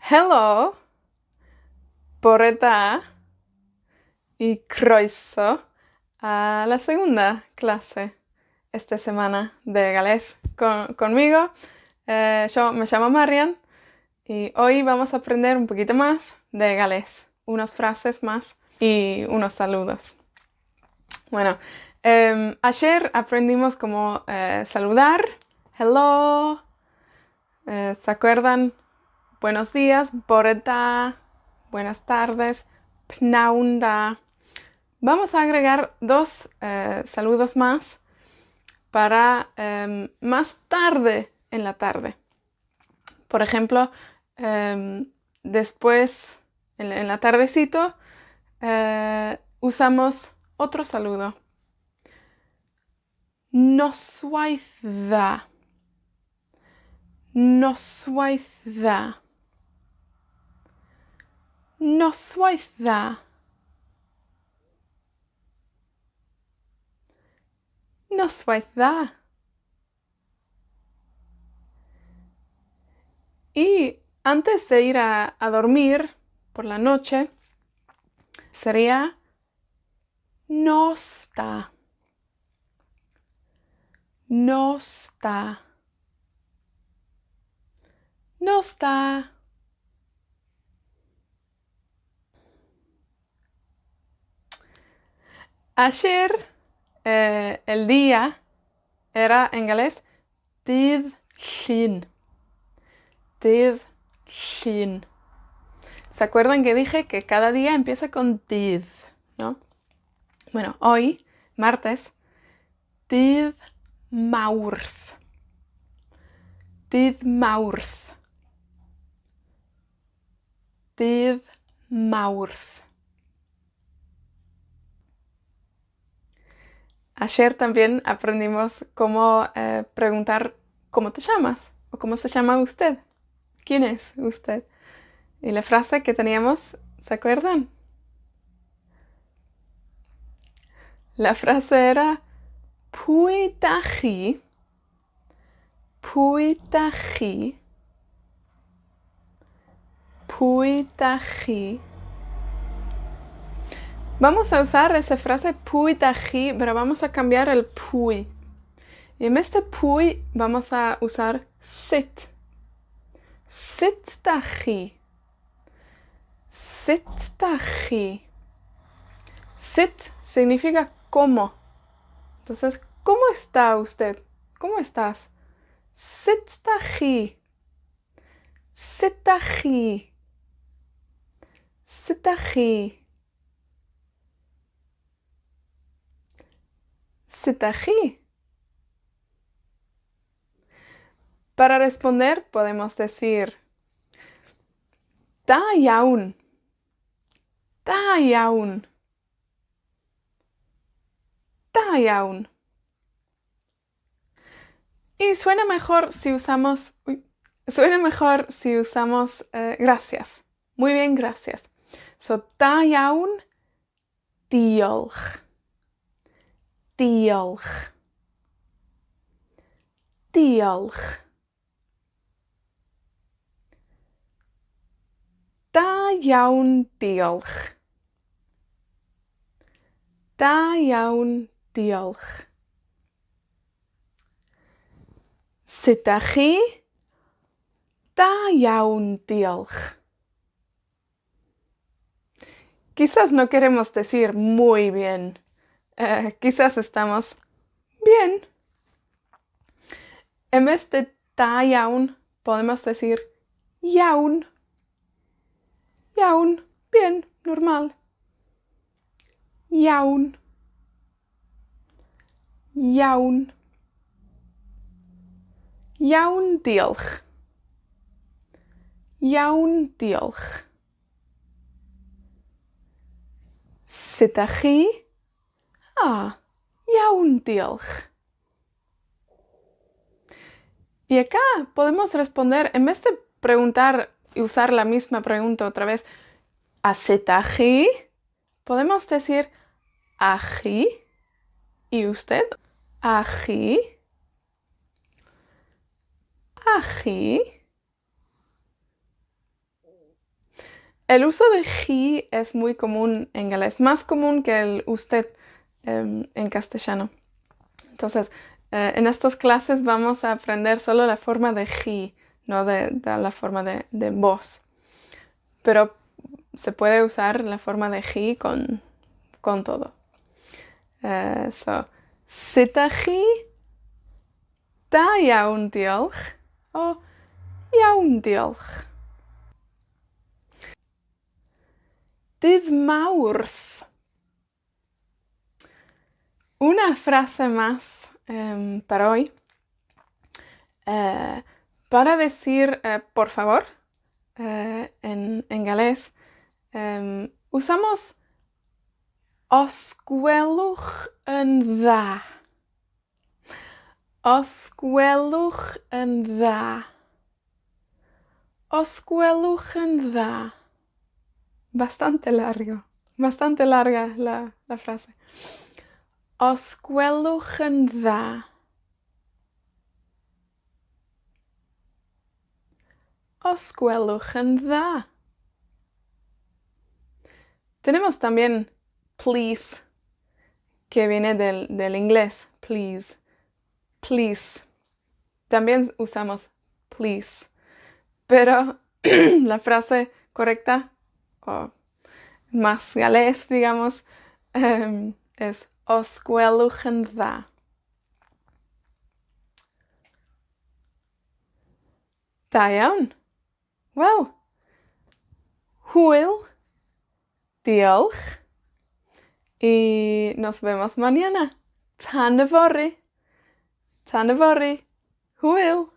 Helo! Bore da. Y croeso a la segunda clase esta semana de galés con conmigo. Yo me llamo Marian, y hoy vamos a aprender un poquito mas de galés. Unas frases mas y unos saludos. Bueno, ayer aprendimos como saludar. Hello. ¿Se acuerdan? Buenos días, bore da, buenas tardes, pnawn da. Vamos a agregar dos saludos más para más tarde en la tarde. Por ejemplo, después, en la tardecito, usamos otro saludo. Noswaith dda. Noswaith dda. Noswaith dda. Noswaith dda. Y antes de ir a a dormir por la noche, seria Nos da. Nos da. Nos da. Ayer, el día era en galés dydd Llun. Dydd Llun. ¿Se acuerdan que dije que cada día empieza con dydd, no? Bueno, hoy, martes, dydd Mawrth. Dydd Mawrth. Dydd Mawrth. Ayer también aprendimos cómo preguntar cómo te llamas, o cómo se llama usted. ¿Quién es usted? Y la frase que teníamos, ¿se acuerdan? La frase era Pwy 'dach chi? Pwy 'dach chi? Pwy 'dach chi? Vamos a usar esa frase pwy 'dach chi, pero vamos a cambiar el pwy. Y en vez de pwy, vamos a usar sut. Sut 'dach chi? Sut 'dach chi? Sut significa cómo. Entonces, ¿cómo está usted? ¿Cómo estás? Sut 'dach chi? Sut 'dach chi? Sut 'dach chi? Sut 'dach chi? Para responder podemos decir Da iawn. Da iawn. Da iawn. Y suena mejor si usamos, uy, suena mejor si usamos gracias. Muy bien, gracias. So, da iawn, diolch. Diolch. Diolch. Da iawn, diolch. Da iawn, diolch. Sut 'dach chi? Da iawn, diolch. Quizás no queremos decir muy bien. Quizás estamos bien. En vez de da iawn, podemos decir iawn. Iawn, bien, normal. Iawn. Iawn. Iawn, diolch. Iawn, diolch. Sut 'dach chi? Ah, iawn, diolch. Y acá podemos responder, en vez de preguntar y usar la misma pregunta otra vez, a sut 'dach chi? Podemos decir a chi, y usted, a chi, a chi, El uso de chi es muy común en galés, mas común que el usted, en castellano. Entonces, en estas clases vamos a aprender solo la forma de chi, no de la forma de vos. Pero se puede usar la forma de chi con todo. So, sut 'dach chi? Da iawn, diolch. O, iawn, diolch. Dydd Mawrth. Una frase mas, para hoy. Para decir por favor, en galés, usamos os gwelwch yn dda. Os gwelwch yn dda. Os gwelwch yn dda. Bastante largo. Bastante larga la frase. Os gwelwch yn dda. Os gwelwch yn dda. Tenemos también please, que viene del inglés, please. Please. También usamos please. Pero la frase correcta, o más galés, digamos, es os gwelwch yn dda. Da iawn. Wel, hwyl, diolch, y nos vemos mañana. Tan yfory. Tan yfory. Hwyl.